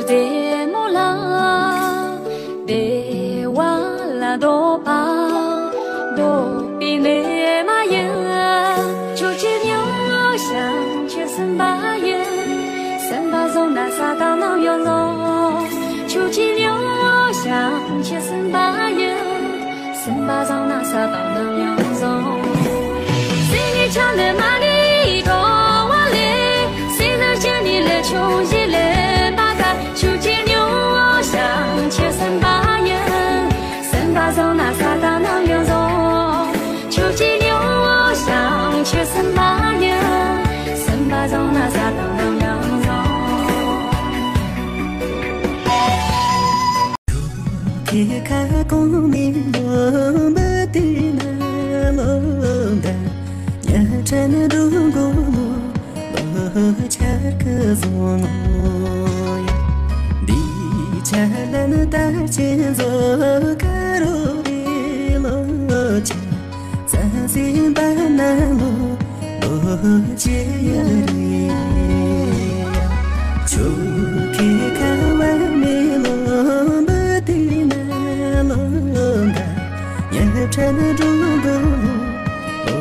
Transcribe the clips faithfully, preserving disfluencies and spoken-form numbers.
བདེ་མོ་ལ། བདེ་བ་ལ་འདོད་པ། འདོད་པའི་ནི་མ་ཡིན། ཆོས་ཀྱི་སྨྱོ་བྱང་ཆུད་ཟིན་པ་ཡིན། སེམས་པ་བཟང་ན་ས་དང་ནམ་ཡང་བཟང་། ཆོས་ཀྱི་སྨྱོ་བྱང་ཆུད་ཟིན་པ་ཡིན། སེམས་པ་བཟང་ན་ས་དང་ནམ་ཡང་བཟང་། སེམས་ཉིད་ཆགས་ནས་མ་ནི་གྲོལ་བ་ལས། སེམས་ནི་སྐྱེ་ནས་ལས་ཆུང་ཞིག་ལས་པ་དག་ཆོས་ཀྱི་སྨྱོ་བྱང་ཆུད་ཟིན་པ་ཡིན། སེམས་པ་བཟང་ན་ས་དང་ནམ་ཡང་བཟང་། ཆོས་ཀྱི་སྨྱོ་བྱང་ཆུད་ཟིན་པ་ཡིན། སེམས་པ་བཟང་ན་ས་དང་ནམ་ཡང་བཟང་། ཁྱེད་ཁ་སྐོང་ནས་ལོ་འབུད་དེ་ན་ལོ་འདའ། ཉ་ཁྲ་ན་འགྲོ་མགོ་ལོ་ལོ་ཆར་ཁ་བཟང་ངོ་ཡ། འདི་ཆ་ལ་ནི་ད་ཅི་བཟོ་ཁ་རོ་རེ་ལོ་ཆ། ས་སྲིན་པ་ན་ལོ་ལོ་ཅི་ཡ་རེ། ཆོ་ཁེ་ཁ་བ་མེ་ལོ་འབུད་དེ་ན་ལོ་འདའ། ཉ་ཁྲ་ན་འགྲོ་མགོ་ལོ་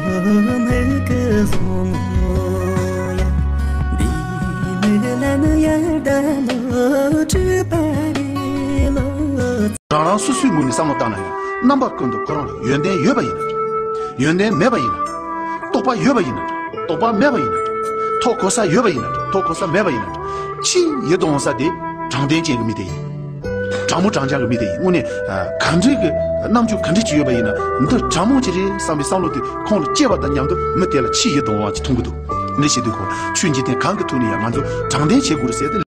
ལོ་མེ་ཁ་བཟང་ངོ་ཡ། འདི་མེ་ལ་ནི་ཡར་ད་ལོ་གྲུ་པ་རེ་ལོ། རང་རང་སོ་སོའི་ངོས་ནས་བསམ་བློ་བཏང་ན་ཡང་རྣམ་པ་ཀུན་ཏུ་ཁོ་རང་ལ་ཡོན་ཏན་ཡོད་པ་ཡིན་ན་འདྲ། ཡོན་ཏན་མེད་པ་ཡིན་ན་འདྲ། རྟོགས་པ་ཡོད་པ་ཡིན་ན་འདྲ། རྟོགས་པ་མེད་པ་ཡིན་ན་འདྲ། ཐོག་གོ་ས་ཡོད་པ་ཡིན་ན་འདྲ། ཐོག་གོ་ས་མེད་པ་ཡིན་ན་འདྲ། ཆེས་ཡིད་དུ་འོང་ས་དེ་དྲང་བདེན་ཅན་གྱི་མི་དེ་ཡིན། དྲང་མོ་དྲང་བཞག་གི་མི་དེ་ཡིན། དངོས་གནས་ག་འདྲའི་གི་རྣམ་འགྱུར་ག་འདྲ་ཅིག་ཡོད་པ་ཡིན་ན་འདི་དྲང་མོ་ཅིག་རེད་བསམ་པའི་བསམ་བློ་དེ་ཁོང་ལ་སྐྱེས་པ་དང་མཉམ་དུ་མི་དེ་ལ་ཆེས་ཡིད་དུ་འོང་བ་ཅིག་མཐོང་གི་འདུག་འདི་བྱེད་དུས་ཁོང་ཆོས་འཇིག་རྟེན་གང་གི་ཐོག་ནས་ཡང་ང་ཚོ་དྲང་བདེན་བྱེད་དགོས་རེད་ཟེར་ཏེ།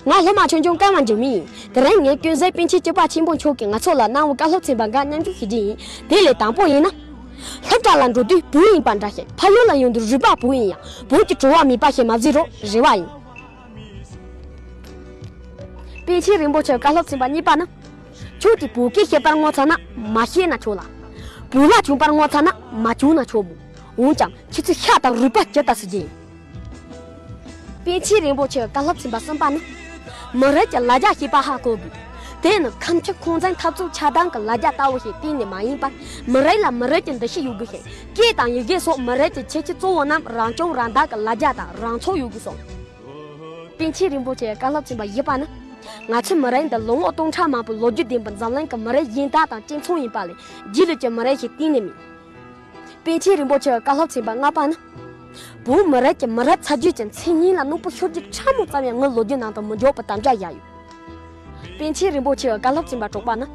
ང་སློབ་མ་ཆུང་ཆུང་སྐར་མ་འཇུ་མི་ཡིན། དེ་རིང་ངས་ཀུན་གཟིགས་པཎ་ཆེན་སྐྱོབ་པ་ཆེན་པོ་མཆོག་གིས་ང་ཚོ་ལ་གནང་བའི་བཀའ་སློབ་ཚན་པ་འགའ་མཉམ་ཞུགས་ཞུ་རྒྱུ་ཡིན། དེ་ལས་དང་པོ་ཡིན་ན། སློབ་གྲྭ་ལ་འགྲོ་དུས་བུ་ཡིན་པ་འདྲ་ཞིག་ཕ་ཡུལ་ལ་ཡོང་དུས་རུས་པ་བུ་ཡིན་ཡང་བུ་གྱི་བྲོ་བ་མེད་པ་ཞིག་མ་བཟོས་རོགས་རེ་བ་ཡིན། པཎ་ཆེན་རིན་པོ་ཆེའི་བཀའ་སློབ་ཚན་པ་གཉིས་པ་ནི། ཁྱོད་ཀྱིས་བོད་སྐད་ཤེས་པར་ངོ་ཚ་ན་མ་ཤེས་ན་ཆོག་ལ། བོད་ལྭ་གྱོན་པར་ངོ་ཚ་ན་མ་གྱོན་ན་ཆོག་མོད། འོན་ཀྱང་ཁྱེད་ཚོའི་ཤ་དང་རུས་པ་ཇི་ལྟ་སུ་བརྗེ་ཡིན། པཎ་ཆེན་རིན་པོ་ཆེའི་བཀའ་སློབ་ཚན་པ་གསུམ་པ་ནི། མི་རིགས་ཀྱི་ལ་རྒྱ་ཤེས་པ་ཧ་གོ་དགོས། དེ་ནི་ཁམས་སྤྱི་ཁུངས་བཙན་འཐབ་རྩོད་ཆགས་སྡང་གི་ལ་རྒྱ་ལྟ་བུ་ཞིག་གཏན་ནས་མ་ཡིན་པར། མི་རིགས་ལ་མི་རིགས་ཀྱི་འདུ་ཤེས་ཡོད་དགོས་ཤིང་། སྐད་དང་ཡི་གེ་སོགས་མི་རིགས་ཀྱི་ཁྱད་ཆོས་གཙོ་བོ་རྣམས་རང་སྐྱོང་རང་བདག་གི་ལ་རྒྱ་དང་རང་ཚུགས་ཡོད་དགོས་སོ། པཎ་ཆེན་རིན་པོ་ཆེའི་བཀའ་སློབ་ཚན་པ་བཞི་པ་ནི། ང་ཚོའི་མི་རིགས་འདི་ལོ་ངོ་སྟོང་ཕྲག་མང་པོའི་ལོ་རྒྱུས་ལྡན་པའི་འཛམ་གླིང་གི་མི་རིགས་གཞན་དག་དང་གཅིག་མཚུངས་ཡིན་པ་ལས་རྗེས་ལུས་ཀྱི་མི་རིགས་ཤིག་གཏན་ནས་མིན། པཎ་ཆེན་རིན་པོ་ཆེའི་བཀའ་སློབ་ཚན་པ་ལྔ་པ་ནི། བོད་མི་རིགས་ཀྱི་མི་རབས་ཚ་རྒྱུད་ཀྱི་མཚན་སྙན་ལ་རྣོ་པོ་ཤོར་རྒྱུ་ཕྲ་མོ་ཙམ་ཡང་ངའི་ལོ་རྒྱུས་ནང་དུ་མི་འཇོག་པའི་དམ་བཅའ་བཞག་ཡོད། པཎ་ཆེན་རིན་པོ་ཆེའི་བཀའ་སློབ་ཚན་པ་དྲུག་པ་ནི།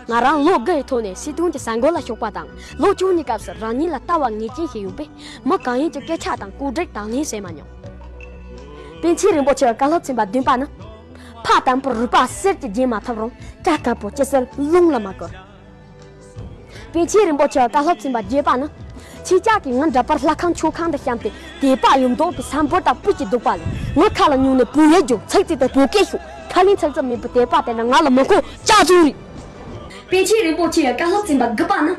ང་རང་ལོ་དགུ་ཡི་ཐོག་ནས་སྲིད་དོན་གྱི་ས་འགོ་ལ་ཞུགས་པ་དང་ལོ་བཅུ་གཉིས་སྐབས་སུ་རང་ཉིད་ལ་ལྟ་བ་ངེས་ཅན་ཞིག་ཡོད་པས་མི་གང་ཡིན་གྱི་སྐད་ཆ་དང་བཀོད་སྒྲིག་དང་ལེན་བྱས་མ་མྱོང་། པཎ་ཆེན་རིན་པོ་ཆེའི་བཀའ་སློབ་ཚན་པ་བདུན་པ་ནི། ཕ་དམ་པའི་རུས་པ་གསེར་གྱིས་བརྗེ་མ་ཐུབ་རུང་སྐྲ་དཀར་པོ་ཅི་སྲིད་རླུང་ལ་མ་བསྐུར། པཎ་ཆེན་རིན་པོ་ཆེའི་བཀའ་སློབ་ཚན་པ་བརྒྱད་པ་ནི། ཁྱེད་ཅག་གིས་ངའི་འདྲ་པར་ལྷ་ཁང་མཆོད་ཁང་དུ་བཤམས་ཏེ་དད་པ་ཡོད་མདོག་གི་སམ་བྷོ་ཊ་སྤུས་ཀྱིས་ལྡོག་པ་ལས་ངའི་ཁ་ལ་ཉོན་ནས་བོད་ཡིག་སྦྱོང་ཚིག་གཅིག་དང་བོད་སྐད་ཤོད་ཁ་ལེན་ཚིག་རྩུབ་མེད་པའི་དད་པ་དེ་ནི་ང་ལ་མི་མཁོ་ལྕགས་རྫུན་རེད། པཎ་ཆེན་རིན་པོ་ཆེའི་བཀའ་སློབ་ཚན་པ་དགུ་པ་ནི།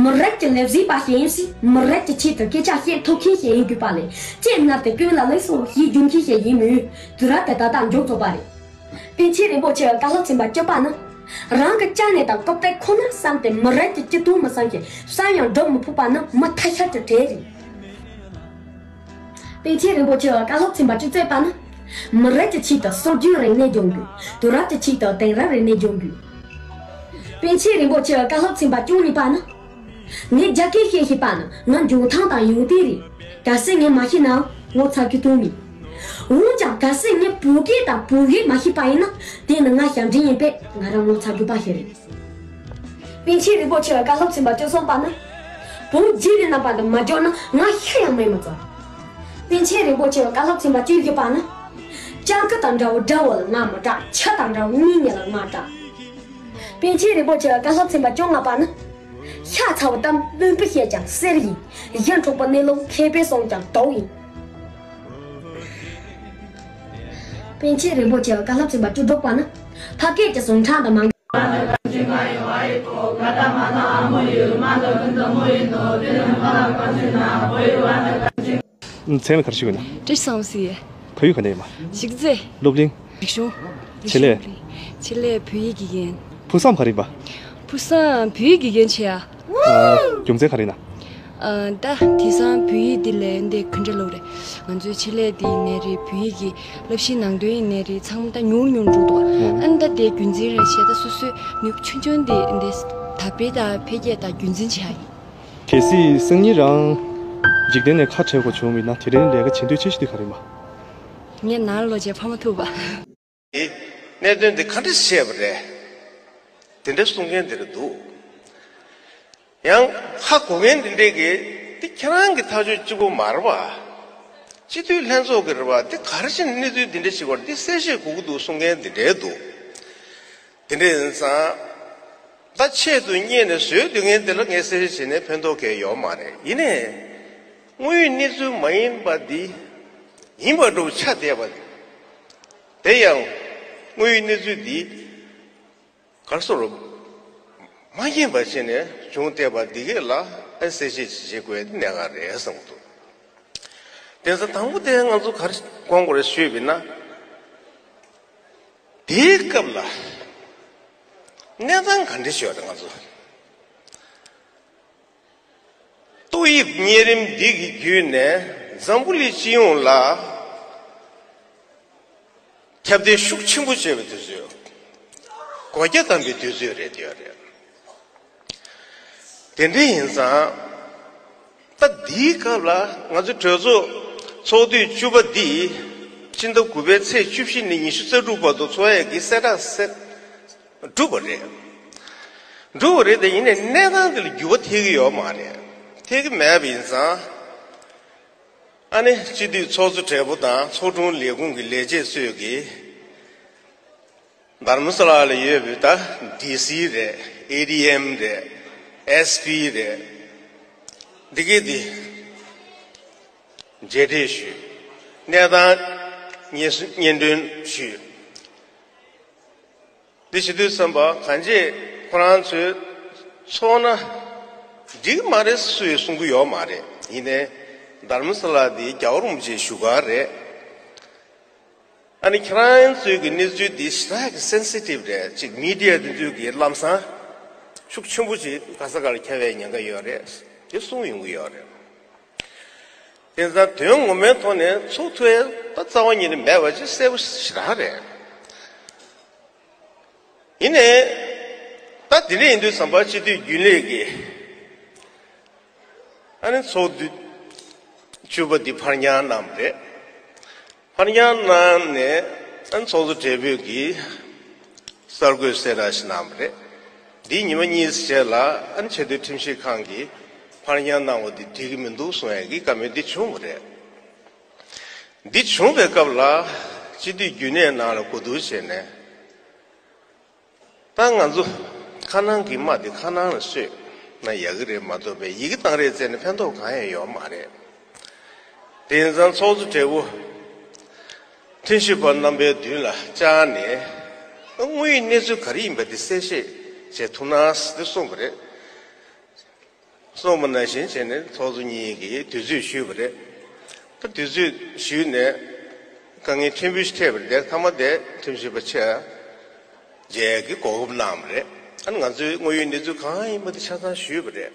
མི་རིགས་ཀྱི་ལས་བྱེད་པ་ཞིག་ཡིན་སྲིད་མི་རིགས་ཀྱི་ཆེད་དུ་སྐད་ཆ་བཤད་ཐུབ་མཁན་ཞིག་ཡིན་དགོས་པ་ལས་ལྕེ་མནར་ཏེ་ཀུན་ལ་ལེགས་སོ་ཞེས་བརྗོད་མཁན་ཞིག་ཡིན་མོད་དུས་རབས་དེ་ད་ལྟ་མཇུག་རྫོགས་པ་རེད། པཎ་ཆེན་རིན་པོ་ཆེའི་བཀའ་སློབ་ཚན་པ་བཅུ་པ་ནི། རང་གི་ཅ་ནེ་དང་རྐུབ་སྟེགས་ཁོ་ན་བསམ་སྟེ་མི་རིགས་ཀྱི་སྤྱི་དོན་མི་བསམ་ཞིང་བསམ་ཡང་སྒྲུབ་མི་ཕོད་པ་ནི་མི་ཐ་ཤལ་གྱི་གྲས་རེད། པཎ་ཆེན་རིན་པོ་ཆེའི་བཀའ་སློབ་ཚན་པ་བཅུ་གཅིག་པ་ནི། མི་རབས་ཀྱི་ཆེད་དུ་སྲོལ་རྒྱུན་རིག་གནས་སྦྱོང་དགོས། དུས་རབས་ཀྱི་ཆེད་དུ་དེང་རབས་རིག་གནས་སྦྱོང་དགོས། པཎ་ཆེན་རིན་པོ་ཆེའི་བཀའ་སློབ་ཚན་པ་བཅུ་གཉིས་པ་ནི། ངས་རྒྱ་སྐད་བཤད་ཤེས་པ་ནི་ང་འཇོན་ཐང་དང་ཡོན་ཏན་རེད། གལ་སྲིད་ངས་མ་ཤེས་ནའང་ངོ་ཚ་རྒྱུ་དོན་མེད། འོན་ཀྱང་གལ་སྲིད་ངས་བོད་སྐད་དང་བོད་ཡིག་མ་ཤེས་པ་ཡིན་ན་དེ་ནི་ང་ཞབས་འདྲེན་ཡིན་པས་ང་རང་ངོ་ཚ་རྒྱུ་པ་ཞིག་རེད། པཎ་ཆེན་རིན་པོ་ཆེའི་བཀའ་སློབ་ཚན་པ་བཅུ་གསུམ་པ་ནི། བོད་རྗེ་རིགས་རྣམ་པ་འདི་མ་འཇོན་ན་ང་ཤི་ཡང་མེད་མི་ཚོར། པཎ་ཆེན་རིན་པོ་ཆེའི་བཀའ་སློབ་ཚན་པ་བཅུ་བཞི་པ་ནི། སྤྱང་ཀི་དང་འདྲ་བོ་དགྲ་བོ་ལ་ང་མི་སྐྲག །ཆུ་དང་འདྲ་བོ་མིག་གཉིས་ལ་ང་སྐྲག། པཎ་ཆེན་རིན་པོ་ཆེའི་བཀའ་སློབ་ཚན་པ་བཅོ་ལྔ་པ་ནི། ཤ་ཚ་བོ་དང་བླུན་པོ་བཤད་ཀྱང་གསེར་ཡིན། གཞི་འཕྲོག་པོ་གནས་ལུགས་མཁས་པས་གསུངས་ཀྱང་དུག་ཡིན། པཎ་ཆེན་རིན་པོ་ཆེའི་བཀའ་སློབ་ཚན་པ་བཅུ་དྲུག་པ་ནི། ཕ་སྐད་ཀྱི་ཟུངས་ཁྲག་དང་མ། མཚན་ལ་ག་རེ་ཞུ་དགོས་ན། བཀྲ་ཤིས་བདེ་ལེགས། བོད་ཡིག་ག་འདྲ་ཡིན་པ། བཀྲ་ཤིས་བཟང་པོ་ཟེར་ཡས། བོད་ཡིག་ག་འདྲ་ཡིན་པ། རིག་གཞུང་། རིག་གཞུང་། ཆེད་ལས། ཆེད་ལས་བོད་ཡིག་དགེ་རྒན། ཕུགས་བསམ་ག་རེ་ཡིན་པ། ཕུགས་བསམ་བོད་ཡིག་དགེ་རྒན་བྱེད་ཡ། ཨ། རྒྱུ་མཚན་ག་རེ་ཡིན་ན། ཨ། ད་དེང་སང་བོད་ཡིག་འདི་ལས་འདི་ག་འདྲ་ལབ་རེད། ང་ཚོའི་ཆེད་ལས་འདི་ཡིན་ནའི་རེད། བོད་ཡིག་གི་བསླབ་གཞིའི་ནང་དོན་ཡིན་ནའི་རེད། ཚང་མ་ད་ཉུང་ཉུང་འགྲོ་འདུག་ཨ་ནི་ད་དེ་རྒྱུན་འཛིན་རེད་བྱས། ད་སོ་སོའི་ནུས་པ་ཆུང་ཆུང་དེ་འདི་དར་སྤེལ་དང་འཕེལ་རྒྱས་དང་རྒྱུན་འཛིན་བྱེད་ཡ་ཡིན། གལ་སྲིད་སང་ཉིན་རང་འཇིག་རྟེན་ནས་ཁ་བྲལ་དགོས་བྱུང་བ་ཡིན་ན། དེ་རིང་ལས་ཀ་བྱེད་འདོད་ཆེ་ཤོས་དེ་ག་རེ་ཡིན་པ། ངས་ནང་ལོགས་བྱས་ཕ་མ་ཐུག་པ། གནད་དོན་འདི་ག་འདྲ་བཤད་པ་རེད། དེ་འདྲ་གསུང་མཁན་དེ་འདྲ་འདུག་ཡང་ཧ་གོ་མཁན་དེ་འདྲས་ཀྱིས་འདི་ཁྱེད་རང་གི་ཐག་གཅོད་གཅིག་པོ་མ་རེད་པ། སྤྱི་འཐུས་ལྷན་ཚོགས་ཀྱི་རེད་པ། འདི་ག་རེ་བྱས་ནས་གནས་ཚུལ་འདི་འདྲ་ཞིག་བར་འདི་གསལ་བཤད་དགོས་ཀྱི་འདུག་གསུང་མཁན་དེ་འདྲས་འདུག་དེ་འདྲ་ཡིན་ཙང་། ད་ཆེད་དུ་གཉེར་ནས་བཟོས་སྡོད་མཁན་དེ་ལ་ངས་གསལ་བཤད་བྱས་ནས་ཕན་ཐོགས་གང་ཡང་ཡོད་མ་རེད། ཡིན་ནའི། དངོས་ཡོད་གནས་ཚུལ་མ་ཡིན་པ་འདི་ཡིན་པ་འདྲ་བོ་ཆགས་བསྡད་པ་འདི། དེ་ཡང་དངོས་ཡོད་གནས་ཚུལ་འདི་ག་རེ་ཟེར། མ་ཡིན་པ་བྱས་ནས་བྱུང་བསྡད་པ་འདི་གས་ལ་ཨ་གསལ་བཤད་ཅིག་བྱེད་དགོས་ཡ་དེ་གནད་འགག་རེད་བསམ་གྱི་འདུག་དེ་ཚོ་དང་པོ་དེ་ང་ཚོ་ག་རེ་དགོངས་དགོས་རེད་ཞུས་པ་ཡིན་ན། དེའི་སྐབས་ལ་གནས་སྟངས་ག་འདྲ་ཞིག་ཡོད་རེད། ང་ཚོ་ཏོག་དབྱིབས་གཉན་རིམས་འདི་གི་བརྒྱུད་ནས་འཛམ་བུ་གླིང་སྤྱི་ཡོངས་ལ་ཁྱབ་གདལ་ཤུགས་ཆེན་པོ་བྱས་པའི་དུས་ཚོད། སྒོ་རྒྱ་བསྡམས་པའི་དུས་ཚོད་རེད་དེ་ཡོད་རེད། དེ་འདྲ་ཡིན་ཙང་། ད་འདིའི་སྐབས་ལ་ང་ཚོ་གྲོས་ཚོགས་ཚོགས་དུས་བཅུ་པ་འདི་ཕྱི་ཟླ་དགུ་པའི་ཚེས་བཅུ་བཞི་ནས་ཉི་ཤུ་རྩ་དྲུག་བར་དུ་ཚོགས་ཡས་ཀྱི་གསལ་བསྒྲགས་གསལ་གྲུབ་པ་རེད། གྲུབ་པ་རེད་དེ། ཡིན་ནའི་གནས་སྟངས་འདི་ལ་འགྱུར་བ་ཐེབས་ཀྱི་ཡོད་མ་རེད། ཐེབས་ཀྱི་མེད་པ་ཡིན་ཙང་། ཨ་ནི་སྤྱི་འཐུས་ཚོགས་གཙོ་སྦྲེལ་པོ་དང་ཚོགས་དྲུང་ལས་ཁུངས་ཀྱི་ལས་བྱེད་ཚོས་ཀྱིས་དྷརྨ་ས་ལ་ལ་ཡོད་པའི་ད་ཌི་སི་རེད། ཨེ་ཌི་ཨེམ་རེད། ཨེས་པི་རེད། འདི་གས་འདི་མཇལ་འཕྲད་ཞུས། གནས་སྟངས་སྙན་སྙན་སྒྲོན་ཞུས། འདི་བྱེད་དུས་ཙམ་པ་གང་ཅི་ཁོ་རང་ཚོས་ཚོགས་ན་འགྲིག་མ་རེད་སུས་གསུང་གི་ཡོད་མ་རེད། ཡིན་ནའི་དྷརྨ་ས་ལ་འདི་རྒྱལ་བ་རིན་པོ་ཆེའི་བཞུགས་སྒར་རེད། ཨ་ནི་ཁྱེད་རང་ཚོའི་གི་གནས་ཚུལ་འདི་ཞེ་དྲག་གི་སེན་སི་ཊིབ་རེད། ཅིག་མི་ཌི་ཡ་འདི་ཚོས་གི་ལམ་སང་ཤུགས་ཆེན་པོ་ཅིག་ག་ས་ག་ལ་ཁྱབ་པའི་ཉེན་ཁ་ཡོད་རེད། དེ་གསུང་ཡོང་གི་ཡོད་རེད། དེ་ཙང་དོན་ངོ་མའི་ཐོག་ནས་ཚོགས་ཐུབ་ཡ་ད་རྩ་བ་ཉིད་ནས་མེད་པ་ཅིག་གསལ་པོ་ཞེ་དྲག་རེད། ཡིན་ནའི་ད་དེ་འདྲ་ཡིན་དུས་ཙམ་པ་སྤྱི་འཐུས་རྒྱུན་ལས་ཀྱིས་ཨ་ནི་ཚོགས་དུས་བཅུ་པ་འདི་ཕར་འགྱངས་གནང་བ་རེད། ཕར་འགྱངས་གནང་ནས་ཨ་ནི་ཚོགས་གཙོ་སྦྲེལ་པོས་ཀྱིས་གསར་འགོད་གསལ་བསྒྲགས་ཤིག་གནང་བ་རེད། འདིའི་ཉི་མ་གཉིས་རྗེས་ལ་ཨ་ནི་ཆེས་མཐོའི་ཁྲིམས་ཞིབ་ཁང་གིས་ཕར་འགྱངས་གནང་བ་འདི་འགྲིག་གི་མི་འདུག་གསུང་ཡ་གི་བཀའ་མོལ་འདི་བྱུང་བ་རེད། འདི་བྱུང་བའི་སྐབས་ལ་སྤྱི་འཐུས་རྒྱུན་ལས་ནང་ལ་གོ་བསྡུར་བྱས་ནས། ད་ང་ཚོ་ཁ་ནང་གི་རྨ་དེ་ཁ་ནང་ལ་གསོས་ན་ཡག་གི་རེད་མ་གཏོགས་པའི་ཡི་གེ་བཏང་རེས་བཙལ་ནས་ཕན་ཐོགས་གང་ཡང་ཡོད་མ་རེད། དེ་ཡིན་ཙང་ཚོགས་གཙོ་སྦྲེལ་པོ་ཁྲིམས་ཞིབ་པ་རྣམ་པའི་མདུན་ལ་བཅར་ནས་དངོས་ཡོད་གནས་ཚུལ་ག་རེ་ཡིན་པ་དེ་གསལ་བཤད་བྱེད་ཐུབ་ན་ཟེར་གསུངས་པ་རེད། གསུངས་པ་ནང་བཞིན་བྱས་ནས་ཚོགས་གཙོ་གཉིས་ཀྱིས་དུས་ཚོད་ཞུས་པ་རེད། ད་དུས་ཚོད་ཞུས་ནས་དཀའ་ངལ་ཕྲན་བུ་ཞིག་འཕྲད་པ་རེད་དེ། མཐའ་མ་དེ་ཁྲིམས་ཞིབ་པ་ཆེ་མཇལ་གྱི་གོ་སྐབས་གནང་བ་རེད། ཨ་ནི་ང་ཚོའི་དངོས་ཡོད་གནས་ཚུལ་གང་ཡིན་པ་དེ་ཆ་ཚང་ཞུས་པ་རེད།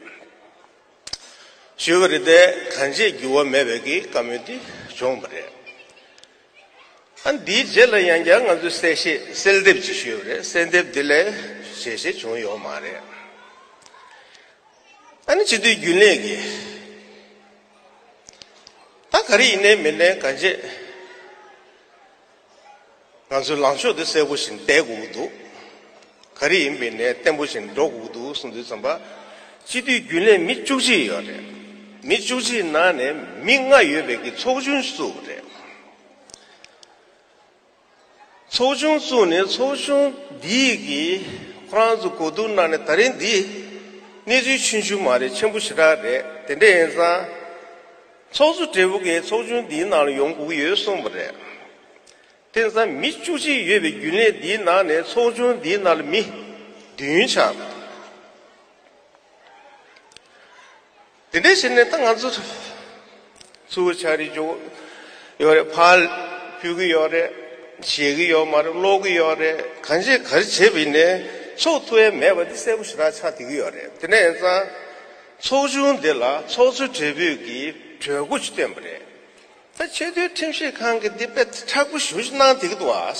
ཞུས་པ་རེད་དེ། གང་ཅིའི་འགྱུར་བ་མེད་པའི་གི་བཀའ་མོལ་དེ་བྱུང་བ་རེད། ཨ་འདིའི་རྗེས་ལ་ཡང་བསྐྱར་ང་ཚོས་གསལ་བཤད་གསལ་འདེབས་ཅིག་ཞུས་པ་རེད། གསལ་འདེབས་འདི་ལས་ཞལ་བཞེས་བྱུང་ཡོད་མ་རེད། ཨ་ནི་སྤྱི་འཐུས་རྒྱུན་ལས་ཀྱི་ད་ག་རེ་ཡིན་ནའི་མིན་ནའི་གང་བྱེད། ང་ཚོའི་ལངས་ཕྱོགས་དེ་གསལ་པོ་ཞིག་བསྡད་དགོས་ཀྱི་འདུག་ག་རེ་ཡིན་པའི་ནས་བརྟན་པོ་ཞིག་འགྲོ་དགོས་ཀྱི་འདུག་གསུངས་དུས་ཙམ་པ། སྤྱི་འཐུས་རྒྱུན་ལས་མི་བཅུ་གཅིག་ཡོད་རེད། མི་བཅུ་གཅིག་ནང་ནས་མི་ལྔ་ཡོད་པའི་གི་ཚོགས་ཆུང་བཙུགས་པ་རེད། ཚོགས་ཆུང་བཙུགས་ནས་ཚོགས་ཆུང་འདིས་གི་ཁོ་རང་ཚོ་གོ་བསྡུར་གནང་ནས་ད་རིང་འདི་གནས་ཚུལ་ཆུང་ཆུང་མ་རེད། ཆེན་པོ་ཞེ་དྲག་རེད། དེ་འདྲ་ཡིན་ཙང་། ཚོགས་གཙོ་སྦྲེལ་པོ་གིས་ཚོགས་ཆུང་འདིའི་ནང་ལ་ཡོང་དགོས་ཀྱི་ཡོད་གསུངས་པ་རེད། དེང་སང་མི་བཅུ་གཅིག་ཡོད་པའི་རྒྱུན་ལས་འདིའི་ནང་ནས་ཚོགས་ཆུང་འདིའི་ནང་ལ་མི་བདུན་ཆགས། དེ་འདྲ་བྱས་ནས་ད་ང་ཚོ་ཚུར་ཕྱག་རེས་འཇོག་ཡོད་རེད། ཕར་ཕུལ་གྱི་ཡོད་རེད། བཞེས་ཀྱི་ཡོད་མ་རེད། ཀློག་གི་ཡོད་རེད། གང་བྱེད་ག་རེ་བྱས་པ་ཡིན་ནའི་ཚོགས་ཐུབ་ཡ་མེད་པ་འདི་གསལ་པོ་ཞེ་དྲག་ཆགས་བསྡད་ཀྱི་ཡོད་རེད། དེ་འདྲ་ཡིན་ཙང་ཚོགས་ཆུང་འདི་ལ་ཚོགས་གཙོ་སྦྲེལ་པོས་ཀྱི་གྲོས་འགོ་ཅིག་བཏོན་པ་རེད། ད་ཆེས་མཐོའི་ཁྲིམས་ཞིབ་ཁང་གིས་འདི་དཔེ་མཁྲེགས་པོ་ཞེ་པོ་ཅིག་གནང་བསྡད་ཀྱི་འདུག་ཨ།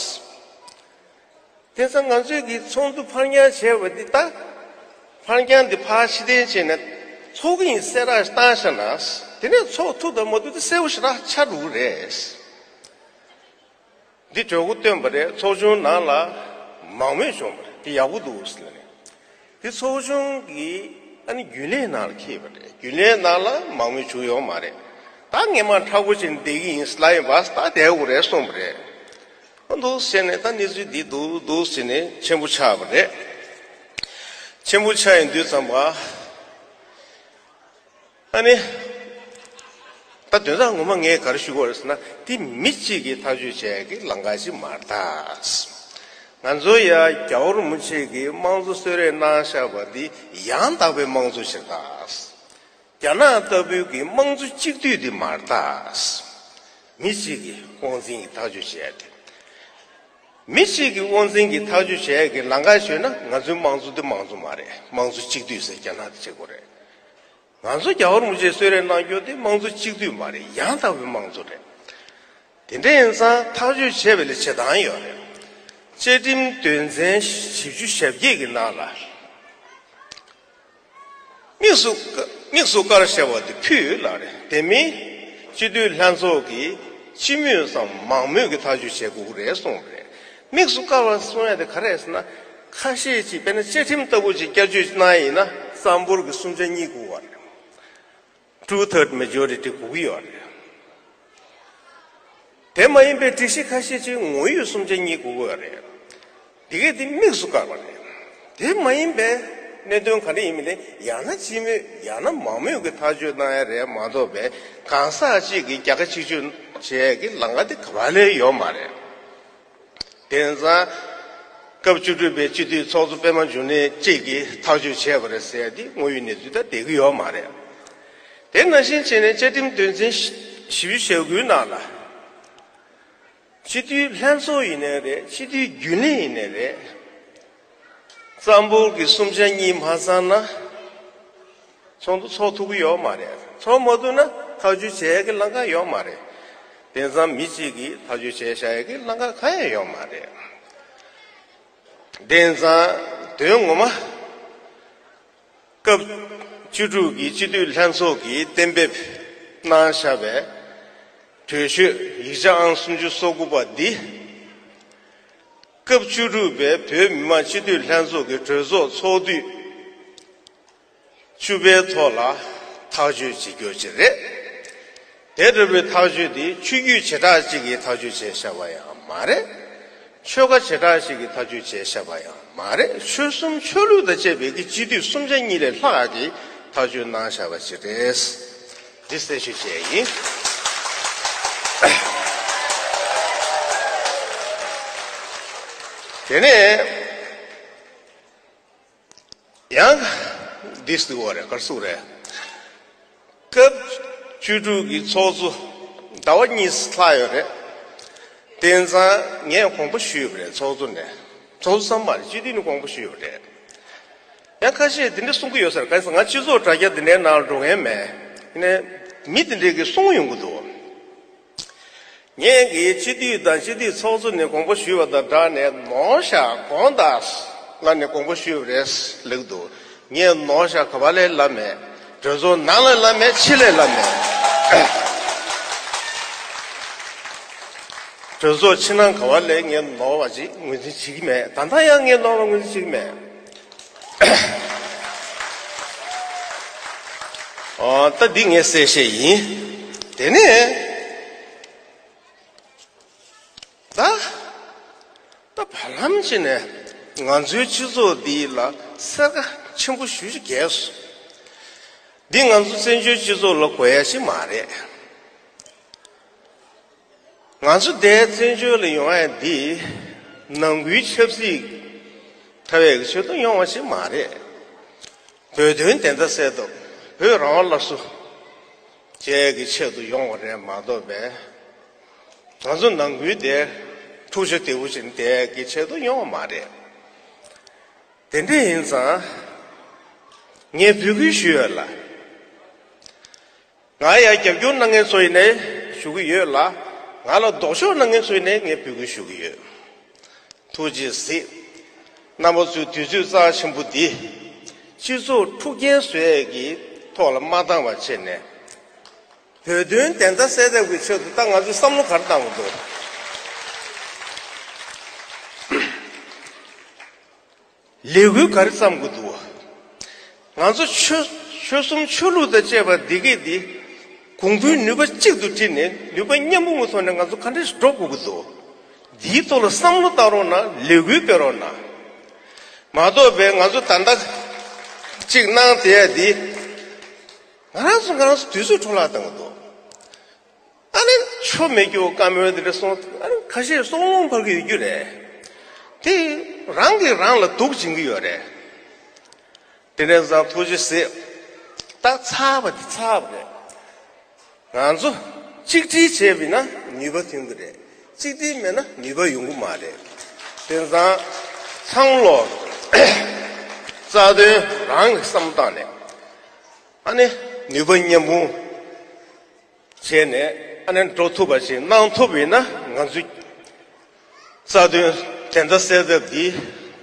དེང་སང་ང་ཚོས་ཀྱི་ཚོགས་འདུ་ཕར་འགྱངས་བྱས་པ་འདི་ལྟ། ཕར་འགྱངས་འདི་ཕར་ཕྱིར་འཐེན་བྱས་ནས་ཚོགས་ཀྱི་ཡིན་གསལ་བསྒྲགས་བཏང་བཞག་ན། དེ་ནས་ཚོགས་ཐུབ་དང་མ་ཐུབ་དེ་གསལ་པོ་ཞེ་དྲག་ཆགས་འགྲོ་གི་རེད། འདི་གྲོས་འགོ་བཏོན་པ་རེད། ཚོགས་ཆུང་ནང་ལ་མང་མོས་བྱུང་བ་རེད། འདི་ཡག་པོ་འདུག་ཟེར་ནས། འདི་ཚོགས་ཆུང་གི་ཨ་ནི་རྒྱུན་ལས་ནང་ལ་འཁེལ་བ་རེད། རྒྱུན་ལས་ནང་ལ་མང་མོས་བྱུང་ཡོད་མ་རེད། ད་སྔས་མ་མཁྲེགས་པོ་བྱས་ནས་བསྡད་ཀྱི་ཡིན་ལབ་ཡིན་པ། ད་བསྡད་དགོས་རེད་གསུངས་པ་རེད། ཨ་འདུག་ཟེར་ནས་ད་གནས་ཚུལ་འདི་འདུག་འདུག་ཟེར་ནས་ཆེན་པོ་ཆགས་པ་རེད། ཆེན་པོ་ཆགས་ཡིན་དུས་ཙམ་པ། ཨ་ནི། ད་དོན་དག་ངོ་མ་ངས་ག་རེ་ཞུ་དགོས་རེད་ཟེར་ན། འདི་མི་གཅིག་གིས་ཐག་གཅོད་བྱས་ཀྱི་ལམ་ཁ་ཞིག་མ་རེད་ད། ང་ཚོ་ཡ་རྒྱལ་བ་རིན་པོ་ཆེ་གིས་དམངས་གཙོ་གསོལ་རས་གནང་བཞག་པ་འདི་ཡང་དག་པའི་དམངས་གཙོ་ཞིག་རེད་ད། རྒྱ་ནག་ལྟ་བུའི་གི་དམངས་གཙོ་གཅིག་སྡུད་འདི་མ་རེད་ད། མི་གཅིག་གིས་དབང་འཛིན་གྱིས་ཐག་གཅོད་བྱས་ཏེ། མི་གཅིག་གིས་དབང་འཛིན་གྱིས་ཐག་གཅོད་བྱས་ཀྱི་ལམ་ཁ་ཞོལ་ན་ང་ཚོའི་དམངས་གཙོ་འདི་དམངས་གཙོ་མ་རེད། དམངས་གཙོ་གཅིག་སྡུད་ཟེར་རྒྱ་ནག་དེ་བྱེད་དགོས་རེད། ང་ཚོ་རྒྱལ་བ་རིན་པོ་ཆེས་གསོལ་རས་གནང་རྒྱུ་དེ་དམངས་གཙོ་གཅིག་སྡུད་མ་རེད། ཡང་དག་པའི་དམངས་གཙོ་རེད། དེ་འདྲ་ཡིན་ཙང་ཐག་གཅོད་བྱེད་པ་ལ་བྱེད་སྟངས་ཡོད་རེད། བཅའ་ཁྲིམས་དོན་ཚན་བཞི་བཅུ་ཞེ་བརྒྱད་ཀྱི་ནང་ལ། དམིགས་སུ་དམིགས་སུ་བཀར་ཞེས་པ་དེ་ཕུད་ལ་རེད། དེ་མིན་སྤྱི་འཐུས་ལྷན་ཚོགས་ཀྱིས་སྤྱི་མོས་སམ་མང་མོས་ཀྱི་ཐག་གཅོད་བྱེད་དགོས་ཀྱི་རེད་གསུངས་པ་རེད། དམིགས་སུ་བཀར་བ་གསུང་ཡ་དེ་ག་རེ་རེད་ཟེར་ན། ཁ་ཤས་ཀྱིས་དཔེར་ན་བཅའ་ཁྲིམས་ལྟ་བུ་ཅིག་བསྐྱར་བཅོས་གནང་ཡིན་ན་རྩ་འབོར་གྱི་གསུམ་ཆ་གཉིས་དགོས་པ་རེད། Two third majority དགོས་ཀྱི་ཡོད་རེད། དེ་མ་ཡིན་པའི་སྒྲིག་གཞི་ཁ་ཤས་ཅིག་ངོ་ཡོད་གསུམ་ཆ་གཉིས་དགོས་ཀྱི་ཡོད་རེད། འདི་གས་འདི་དམིགས་སུ་བཀར་བ་རེད། དེ་མ་ཡིན་པའི་གནད་དོན་ག་རེ་ཡིན་མིན་དེ་ཡང་ན་སྤྱི་མོས་ཡང་ན་མང་མོས་ཀྱི་ཐག་གཅོད་གནང་ཡ་རེད་མ་གཏོགས་པའི་གང་ཟག་གཅིག་གིས་རྒྱལ་ཁ་གཅིག་གཅོད་བྱེད་ཡ་གི་ལམ་ཁ་དེ་ག་པར་ལས་ཡོད་མ་རེད། དེང་སང་སྐབས་བཅུ་དྲུག་པའི་སྤྱི་འཐུས་ཚོགས་གཙོ་པད་མ་འབྱུང་གནས་གཅིག་གིས་ཐག་གཅོད་བྱས་པ་རེད་ཟེར་ཡ་འདི་དངོས་ཡོད་གནས་ཚུལ་དང་བསྡད་ཀྱི་ཡོད་མ་རེད། དེ་ནང་བཞིན་བྱས་ནས་བཅའ་ཁྲིམས་དོན་ཚན་བཞི་བཅུ་ཞེ་དགུའི་ནང་ལ། སྤྱི་འཐུས་ལྷན་ཚོགས་ཡིན་ནའི་རེད། སྤྱི་འཐུས་རྒྱུན་ལས་ཡིན་ནའི་རེད། རྩ་འབོར་གྱི་གསུམ་ཆ་གཉིས་མ་ཚང་ན་ཚོགས་འདུ་ཚོགས་ཐུབ་ཀྱི་ཡོད་མ་རེད། ཚོགས་མ་ཐུབ་ན་ཐག་གཅོད་བྱེད་ཡ་གི་ལམ་ཁ་ཡོད་མ་རེད། དེང་སང་མི་གཅིག་གིས་ཐག་གཅོད་བྱས་བཞག་ཡ་གི་ལམ་ཁ་གང་ཡང་ཡོད་མ་རེད། དེང་སང་དོན་ངོ་མ། སྐབས་བཅུ་དྲུག་གི་སྤྱི་འཐུས་ལྷན་ཚོགས་ཀྱིས་གཏན་འབེབས་གནང་བཞག་པའི་གྲོས་ཆོད་ཡིག་ཆ་ཨང་སུམ་ཅུ་སོ་དགུ་པ་འདི། སྐབས་བཅུ་དྲུག་པའི་བོད་མི་མང་སྤྱི་འཐུས་ལྷན་ཚོགས་ཀྱི་གྲོས་ཚོགས་ཚོགས་དུས་བཅུ་པའི་ཐོག་ལ་ཐག་གཅོད་བྱེད་རྒྱུ་ཅིག་རེད། དེ་འདྲ་བའི་ཐག་གཅོད་འདི་ཆོས་བརྒྱུད་བྱེ་བྲག་ཅིག་གིས་ཐག་གཅོད་བྱས་བཞག་པ་ཡང་མ་རེད། ཆོལ་ཁ་བྱེ་བྲག་ཅིག་གིས་ཐག་གཅོད་བྱས་བཞག་པ་ཡང་མ་རེད། ཆོལ་གསུམ་ཆོས་ལུགས་དང་བཅས་པའི་གི་སྤྱི་འཐུས་གསུམ་ཆ་གཉིས་ལས་ལྷག་གིས་ཐག་གཅོད་གནང་བཞག་པ་ཅིག་རེད། འདི་གསལ་ཞུ་བྱས་ཡིན། དེ་ནས། ཡང་། འདི་ཟེར་བ་རེད། ག་རེ་ཟེར་རེད། སྐབས་བཅུ་དྲུག་གི་ཚོགས་གཙོ་ཟླ་བ་གཉིས་ལྷག་ཡོད་རེད། དེང་སང་ངས་དགོངས་པ་ཞུས་པ་རེད། ཚོགས་གཙོ་ནས། ཚོགས་གཙོ་ཙམ་མ་རེད། སྤྱི་འཐུས་ནས་དགོངས་པ་ཞུས་པ་རེད། ཡང་ཁ་ཤས་འདི་འདྲ་གསུང་གི་ཡོད་ས་རེད། ག་རེ་ཟེར་ང་སྤྱི་ཚོགས་དྲ་རྒྱ་འདི་འདྲའི་ནང་ལ་འགྲོ་མཁན་མེད། ཡིན་ནའི་མི་འདི་འདྲས་ཀྱིས་གསུང་ཡོང་གི་འདུག་ངས་ཀྱི་སྤྱི་འཐུས་དང་སྤྱི་འཐུས་ཚོགས་གཙོ་ནས་དགོངས་པ་ཞུས་པ་དང་སྦྲགས་ནས་ནོར་ཤག་དགོངས་དག་ལ་ནས་དགོངས་པ་ཞུས་པ་རེད་ལེགས་འདུག་ངས་ནོར་ཤག་ག་བ་ལས་ལབ་མེད། གྲོས་ཚོགས་ནང་ལ་ལབ་མེད་ཕྱི་ལས་ལབ་མེད། གྲོས་ཚོགས་ཕྱི་ནང་ག་བ་ལས་ངས་ནོར་བ་ཅིག་ངོས་འཛིན་བྱེད་ཀྱི་མེད། ད་ལྟ་ཡང་ངས་ནོར་བ་ངོས་འཛིན་བྱེད་ཀྱི་མེད། ཨོ་ད་འདི་ངས་གསལ་བཤད་ཡིན། དེ་ནས་ད་ད་བར་ལམ་ཅིག་ནས་ང་ཚོའི་སྤྱི་ཚོགས་འདི་ལ་སེར་ཁ་ཆེན་པོ་ཞེ་པོ་ཅིག་རྒྱས་སོང་། འདི་ང་ཚོ་བཙན་བྱོལ་སྤྱི་ཚོགས་ལ་དགོས་ཡ་ཞིག་མ་རེད། ང་ཚོ་འདིར་བཙན་བྱོལ་ལ་ཡོང་ཡ་འདི་ནང་ཁུལ་ཆབ་སྲིད་འཐབ་ཡ་གི་ཆེད་དུ་ཡོང་བ་ཞིག་མ་རེད། བོད་དོན་བདེན་མཐའ་གསལ་ཐབས། བོད་རང་དབང་སླར་གསོ་བཅས་ཀྱི་ཆེད་དུ་ཡོང་བ་རེད་མ་གཏོགས་པས། ང་ཚོ་ནང་ཁུལ་དེ་འཁྲུག་ཆ་དོད་པོ་ཅིག་དེ་གི་ཆེད་དུ་ཡོང་བ་མ་རེད། དེ་འདྲ་ཡིན་ཙང་། ངས་འབོད་སྐུལ་ཞུ་ཡོད་ལ། ང་ཡ་རྒྱབ་སྐྱོར་གནང་མཁན་ཚོ་ཡིན་ནའི་ཞུ་གི་ཡོད་ལ། ང་ལ་ལྡོག་ཕྱོགས་གནང་མཁན་ཚོ་ཡིན་ནའི་ངས་འབོད་སྐུལ་ཞུ་གི་ཡོད། ཐུགས་རྗེ་གཟིགས། རྣམ་པ་ཚོས་དུས་ཚོད་རྩ་ཆེན་པོ་འདི་སྤྱི་ཚོགས་འཁྲུག་རྐྱེན་བཟོ་ཡས་ཀྱི་ཐོག་ལ་མ་བཏང་བ་བྱས་ནས། བོད་དོན་བདེན་མཐའ་གསལ་ཐབས་ཀྱི་ཆེད་དུ་ད་ང་ཚོས་བསམ་བློ་ག་རེ་བཏང་དགོས་འདུག་ལས་འགུལ་ག་རེ་བརྩམ་དགོས་འདུག་ང་ཚོ་ཆོལ་ཆོལ་གསུམ་ཆོས་ལུགས་དང་བཅས་པ་འདི་གས་འདི་གོང་བུའི་ནུས་པ་གཅིག་ཏུ་དྲིལ་ནས་ནུས་པ་མཉམ་སྤུངས་ཀྱི་ཐོག་ནས་ང་ཚོ་ག་འདྲས་འགྲོ་དགོས་ཀྱི་འདུག་འདིའི་ཐོག་ལ་བསམ་བློ་བཏང་རོགས་གནང་། ལས་འགུལ་སྤེལ་རོགས་གནང་། མ་གཏོགས་པའི་ང་ཚོ་ད་ལྟ་གཅིག་གནང་བསྡད་ཡ་འདི་ང་རང་ཚོ་ང་རང་ཚོ་དུས་ཚོད་འཕྲོ་བརླག་བཏང་གི་འདུག་ཨ་ནི་ཆོ་མེད་རྒྱུ་བཀའ་མོལ་དེ་འདྲ་གསུང་། ཨ་ནི་ཁ་ཤས་གསུང་རླུང་འཕར་གྱི་ཡོད་རྒྱུ་རེད། དེ་རང་གིས་རང་ལ་སྡུག་བྱེད་ཀྱི་ཡོད་རེད། དེ་འདྲ་ཙང་ཐུགས་རྗེ་གཟིགས། ད་ཚར་བ་དེ་ཚར་བ་རེད། ང་ཚོ་གཅིག་སྒྲིལ་བྱས་པ་ཡིན་ན་ནུས་པ་ཐོན་གྱི་རེད། གཅིག་སྒྲིལ་མེད་ན་ནུས་པ་ཡོང་གི་མ་རེད། དེ་ཙང་ཚང་མ་ལོ་རྩ་དོན་རང་གི་བསམ་བློ་བཏང་ནས་ཨ་ནི་ནུས་པ་མཉམ་སྤུངས་བྱས་ནས་ཨ་ནི་འགྲོ་ཐུབ་པ་ཞིག་གནང་ཐུབ་པ་ཡིན་ན་ང་ཚོའི་རྩ་དོན་བདེན་མཐའ་གསལ་ཐབས་འདི་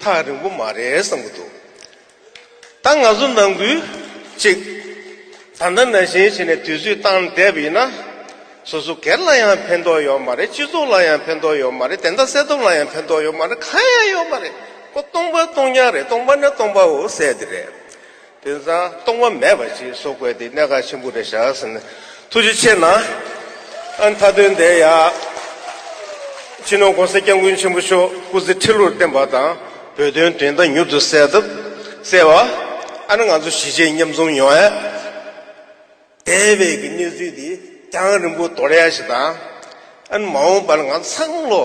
ཐག་རིང་པོ་མ་རེད་བསམ་གྱི་འདུག་ད་ང་ཚོ་ནང་ཁུལ་གཅིག་ད་ལྟ་ནང་བཞིན་བྱས་ནས་དུས་ཚོད་བཏང་བསྡད་པ་ཡིན་ན། སོ་སོ་སྒེར་ལ་ཡང་ཕན་ཐོགས་ཡོད་མ་རེད། སྤྱི་ཚོགས་ལ་ཡང་ཕན་ཐོགས་ཡོད་མ་རེད། བདེན་མཐའ་གསལ་ཐབས་ལ་ཡང་ཕན་ཐོགས་ཡོད་མ་རེད། གང་ཡང་ཡོད་མ་རེད། ཁོ་སྟོང་པ་སྟོང་རྐྱང་རེད། སྟོང་པ་ནི་སྟོང་པའོ་ཟེར་དེ་རེད། དེང་སང་སྟོང་པ་མེད་པ་ཞིག་བཟོ་དགོས་དེ་གནད་འགག་ཆེན་པོ་རེད་བཞག་ཟེར་ནས་ཐུགས་རྗེ་ཆེ་གནང་། ཨ་མཐའ་དོན་དེ་ཡ། སྤྱི་ནོར་༸གོང་ས་༸སྐྱབས་མགོན་ཆེན་པོ་མཆོག་སྐུ་ཚེ་ཁྲི་ལོར་བརྟན་པ་དང་། བོད་དོན་བདེན་མཐའ་མྱུར་དུ་གསལ་ཐབས་གསལ་བ། ཨ་ནི་ང་ཚོ་གཞིས་བྱེས་མཉམ་འཛོམས་ཡོང་ཡ། འདས་པའི་གི་གནས་ཚུལ་འདི་རྒྱང་རིང་པོ་དོར་ཡ་ཞིག་དང་། ཨ་ནི་མ་འོངས་པར་ང་ཚང་ལོ་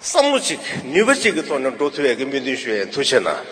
བསམ་བློ་གཅིག་ནུས་པ་གཅིག་གི་ཐོག་ནས་འགྲོ་ཐུབ་ཡ་གི་སྨོན་འདུན་ཞུ་ཡ་ཡིན། ཐུགས་རྗེ་གནང་།